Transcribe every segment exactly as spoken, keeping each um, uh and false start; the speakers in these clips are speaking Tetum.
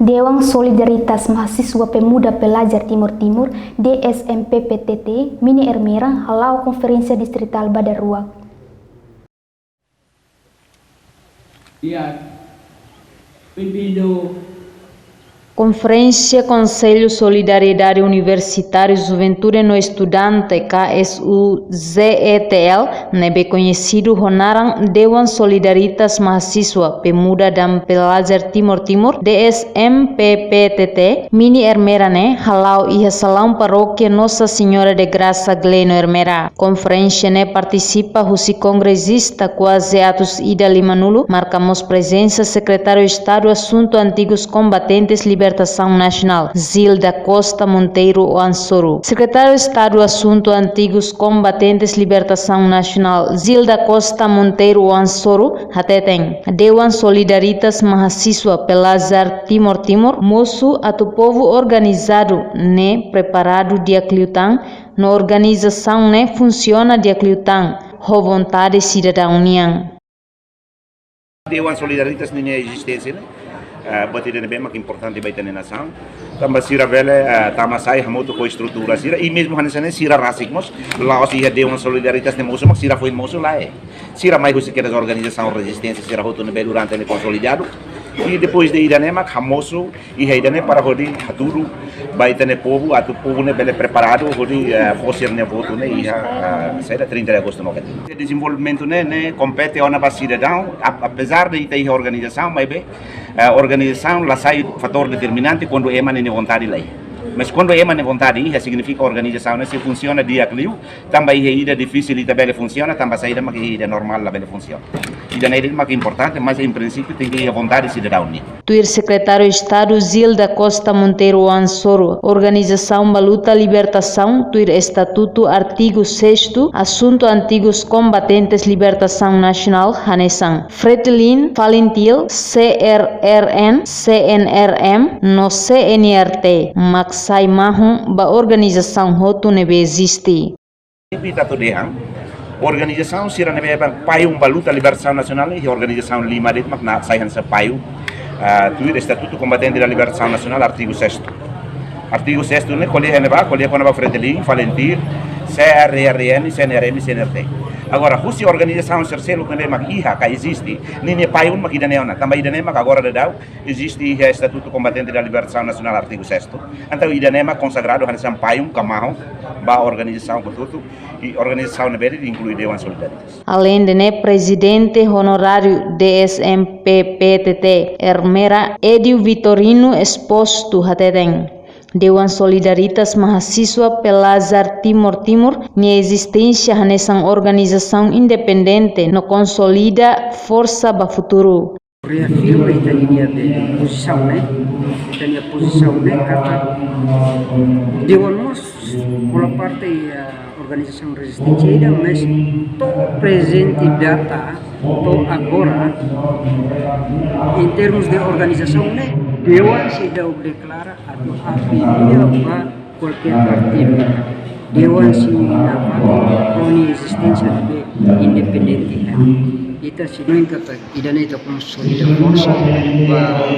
Dewan Solidaritas Mahasiswa Pemuda Pelajar Timor Timur, D S M P P T T, Mini Ermera, hala'o konferénsia distritál ba daruak. Ia, bem-vindo. Konferénsia Konsellu Solidariedade Universitária, Juventude no Estudante, K S U Z E T L, ne'ebé koñesidu ho naran Dewan Solidaritas Mahasiswa Pemuda dan Pelajar Timor Timur, D S M P P T T, Mini Ermera ne'e, hala'o iha salaun parókia Nossa Senhora de Graça Gleno Ermera. Konferénsia ne'e partisipa husi kongresista kuaze atus ida limanulu, marka mós prezensa Sekretáriu Estadu Asuntu Antigus Kombatentes Libertasaun Nasionál, Zilda Costa Monteiro Oansoru. Sekretáriu Estadu Asuntu Antigus Kombatentes Libertasaun Nasionál, Zilda Costa Monteiro Oansoru, hateten, Dewan Solidaritas Mahasiswa Pelajar Timor Timur mosu atu povu organizadu ne'e preparadu di'ak liután, no organizasaun ne'e funsiona di'ak liután, ho vontade sidadaun nian. Dewan Solidaritas ninia ezisténsia ne'e, eh, buat ida ne'ebé mak importante ba ita-nia nasaun. Tanba sira bele, eh, tama sai hamutuk ho estrutura sira, i mezmu hanesan ne'e sira rasik mós, la'ós iha Dewan Solidaritas ne'e mosu, mak sira foin mosu lae. Sira mai husi kedas organizasaun rezisténsia sira hotu ne'ebé durante ne'e konsolidadu. I depois de ida-ne'e mak hamosu iha ida-ne'e para hodi hatudu ba ita-nia povu, atu povu ne'e bele preparadu hodi, eh, fó sira-nia votu ne'e iha, eh, saida, trinta de agosto noventa. Dezenvolvimentu ne'e, ne'e kompete ona ba sidadaun, ap-, apezar de ita iha organizasaun, maibé, eh, organizasaun la sai fatór determinante kuandu ema nia vontade la iha. Mas kuandu ema nia vontade iha, signifika organizasaun ne'e sei funsiona di'ak liu, tanba iha ida difisil ita bele funsiona, tanba saida mak iha ida normál labele funsiona. Ida-ne'e de'it mak importante, mas em princípio tenke iha vontade sidadaun nian. Tuir Sekretáriu Estadu Zilda Costa Monteiro Oansoru, organizasaun ba luta libertasaun, tuir Estatutu artigu sexto, Asuntu Antigus Kombatentes Libertasaun Nasionál, hanesan Fretilin, Falintil, C R R N, C N R M, no C N R T, mak sai mahon ba organizasaun hotu ne'ebé eziste. Ita atu dehan, organizasaun sira ne'ebé mak payung ba luta libertasaun nasionál, iha organizasaun lima de'it mak na sai hanesan payung, ah, tuir Estatutu Kombatente da Libertasaun Nasionál, artigu sexto. Artigu sexto ne'e ko'alia iha ne'ebá, ko'alia kona-ba Fretilin, Falintil, C R R N, C N R M, C N R T. Agora, husi organizasaun sira seluk ne'ebé mak iha ka eziste, ninia payung mak ida-ne'e ona, tanba ida-ne'e mak agora daudaun eziste iha Estatutu Kombatente da Libertasaun Nasionál, artigu sexto. Entaun, ida-ne'e mak konsagradu hanesan payung ka mahon ba organizasaun hotu-hotu, i organizasaun ne'ebé de'it inklui Dewan Solidaritas. Aleinde ne'e, Prezidente Onoráriu D S M P P T T Ermera, Edio Vitorino Exposto, hateten, Dewan Solidaritas Mahasiswa Pelajar Timor Timur nia ezisténsia hanesan organizasaun independente no konsolida forsa ba futuru. Reafirma ita-nia be pozisaun ne'e, ita-nia pozisaun ne'e katak Dewan mós hola parte, eh, organizasaun rezisténsia ida, mas to'o prezente data, to'o agora, em termos de organizasaun ne'e, Dewan seidauk deklara atu afilia ba kualkér partidu. Dewan sei nafatin ho nia ezisténsia ne'ebé independente. Ita sei no inka pa ida-ne'e ita konsolida forsa ba,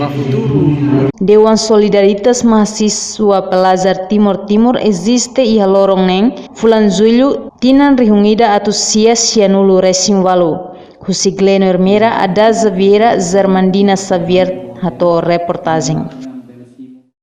ba futuru. Dewan Solidaritas Mahasiswa Pelajar Timor Timur eziste iha loron neen, fulan Jullu, tinan rihun ida atus sia sianulu resin ualu. Husi Gleno Ermera, Adaza Vieira, Germandina Xavier, hato'o reportajen.